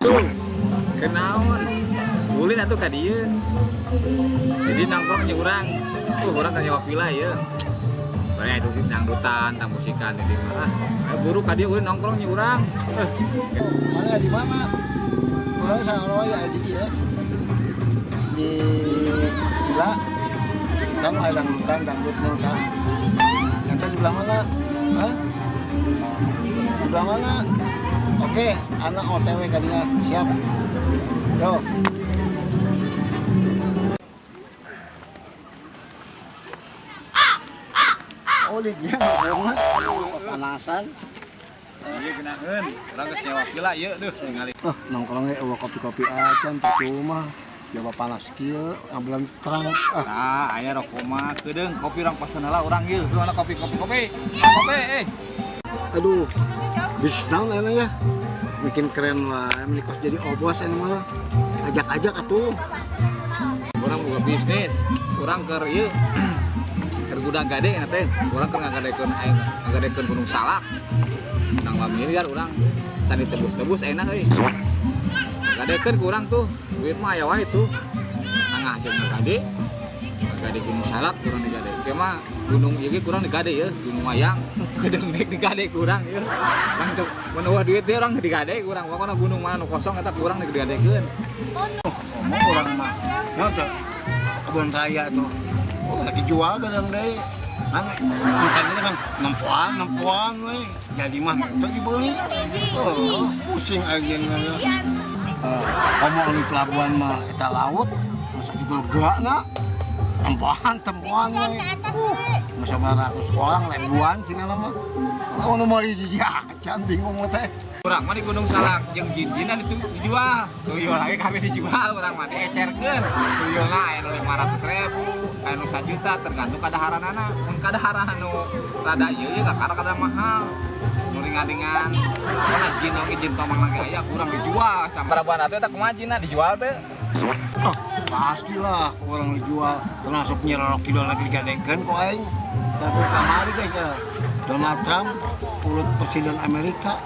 Tuh, kenaon? Ulin atuh ka dieu. Jadi nongkrong jeung urang. Tuh urang kan nyewa villa ieu. Bae aya dangdutan, tang musikan di dieu mah. Ah, buru ka dieu ulin nongkrong jeung urang. Eh, Mana di mana? Urang sarua ya di dieu. Di villa. Kan aya dangdutan, dangdut tah. Nanti di belah mana? Hah? Di belah mana? Oke, anak OTW kadinya siap. Yo. Oh, di dia ngomong panasan. Ieu geunaheun. Urang geus nyewa villa ieu deuh ningali. Oh, nongkrongnya eueuh kopi-kopi acan percuma. Jawa panas kieu, ambulan terang. Ah, Nah, aya rokok mah keudeung kopi urang pesen heula urang ieu. Mana kopi kopi kopi. Kopi eh. Aduh. Bisnis naon ayeuna ya? Bikin keren lah, menikos jadi obos ini malah. Ajak-ajak atuh. Urang boga bisnis, urang keur ieu keur gudang gade na teh. Urang keur ngagadekeun aya ngagadekeun Gunung Salak. Nang miliar urang can ditebus-tebus enak euy. Gadekeun ku urang tuh, duit mah aya wae tuh. Nang hasil ngagade. Gade Gunung Salak kurang digade. Ieu mah gunung ieu ge kurang digade ya, Gunung Wayang. Kedeung nek digade kurang ieu. Urang teu mun eueuh duit teh urang digade kurang. Pokona gunung mana nu kosong eta kurang digadekeun. Ngomong urang mah. Ya teh. Kebun raya tuh. Oh, lagi jual gadang deui. Kan makanya kan nempoan, nempoan we. Jadi mah teu dibeli. Oh, pusing aing jeung. Ngomong di pelabuhan mah eta laut, masa gitu lega na. Tempoan, tempoan we. Masa ratus orang ribuan sih mah. Oh, nomor hiji acan bingung teh. Urang mah di Gunung Salak jeung jin-jinan itu dijual. Tuyul lagi kabeh dijual urang mah diecerkeun. Tuyulna aya nu 500.000, aya nu 1 juta tergantung kadaharanana. Mun kadaharan nu rada ieu ieu kakara kada mahal. Nu ringan-ringan. Pokona jin oge jin tomang lagi aya kurang dijual. Pelabuhan atuh eta kumaha jinna dijual teh? Oh, pastilah orang dijual termasuk Nyi Roro Kidul lagi digadekeun ku aing. Tapi kamari guys ya, Donald Trump urut presiden Amerika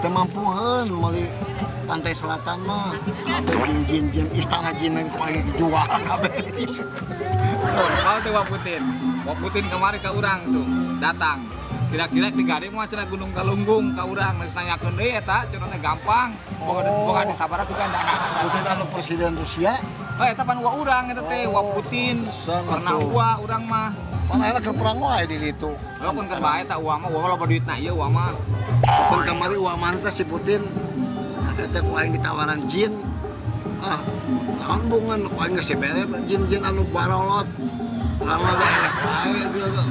teu mampuheun meuli pantai selatan mah. Kabeh jin-jin istana jin ku aing dijual kabeh. Kalau tuh Wak Putin, Wak Putin kemarin ke urang tuh datang. Kira-kira digade mah cenah Gunung Galunggung ka urang geus nanyakeun deui eta cenah teh gampang. Boga boga di sabaraha sugan dagang. Putin anu presiden Rusia, Oh eta pan wa urang eta teh Wak Putin. Pisan Pernah atuh. wa urang mah. Pan ayeuna keur perang wae di ditu. Walaupun keur bae eta uang mah uang loba duitna ieu uang mah. Pan kamari uang mana teh si Putin eta ku aing ditawaran jin. Ah, naon bungan ku aing geus dibere jin-jin anu barolot. Lama ge eleh wae gitu.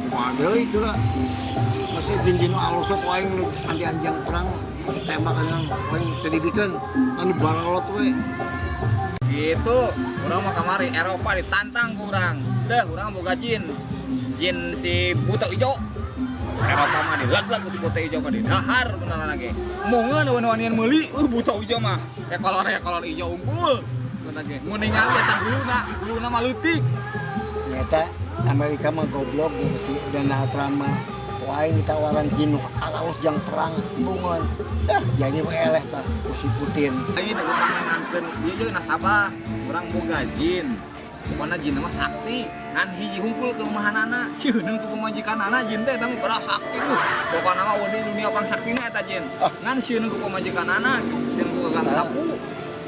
Wah, deui itu lah. Masih jin-jin nu alus ku aing nu anti-anjang perang ditembak kan ku aing teu dibikeun anu barolot we. Gitu, urang mah kamari Eropa ditantang ku urang. Deh, urang boga jin. Jin si buta ijo. Eropa mah dilag-lag ku si buta ijo mah didahar beneran lagi. Mungeun wani-wanian meuli, buta ijo mah. Ya kolor ijo unggul. Bener ge. Mun ningali eta huluna, huluna mah leutik. Nyata Amerika mah goblok gitu si Donald Trump mah. Ku aing ditawaran jin nu alus jang perang bungan. Dah jadi we eleh tah ku si Putin. Lain urang ngankeun ieu jeung nasabah, urang boga jin. Pokona jin mah sakti, ngan hiji hungkul kelemahanana, sieun ku pamajikanana jin teh eta mah pada sakti tuh. Pokona mah di dunia pangsaktina eta jin. Ngan sieun ku pamajikanana, sieun ku gagang sapu.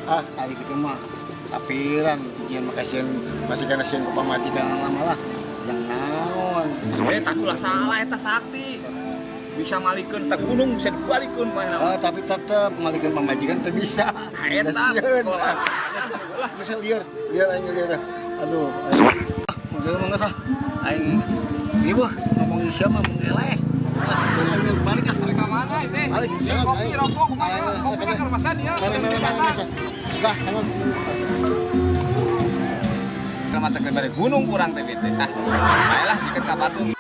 Ah, kali gitu mah kapiran jin mah kasieun masih kana sieun ku pamajikanana malah yang naon. Eh tapi ulah salah eta sakti. Bisa malikeun teh gunung bisa dibalikeun paena. Oh, tapi tetep malikeun pamajikan teu bisa. Nah, eta Sieun. Bisa liar, liar aing liar. Aduh, aing. Mangga mangga tah. Aing ieu ngomong siapa mah eleh. Ah, aing balik ah. Balik ka mana teh? Balik, Kopi rokok kumaha? Kopi ka rumah dia. Mana mana mana. Dah, sangat. Keur mah teh bari gunung urang teh teh. Ah, bae lah dikeun ka batu.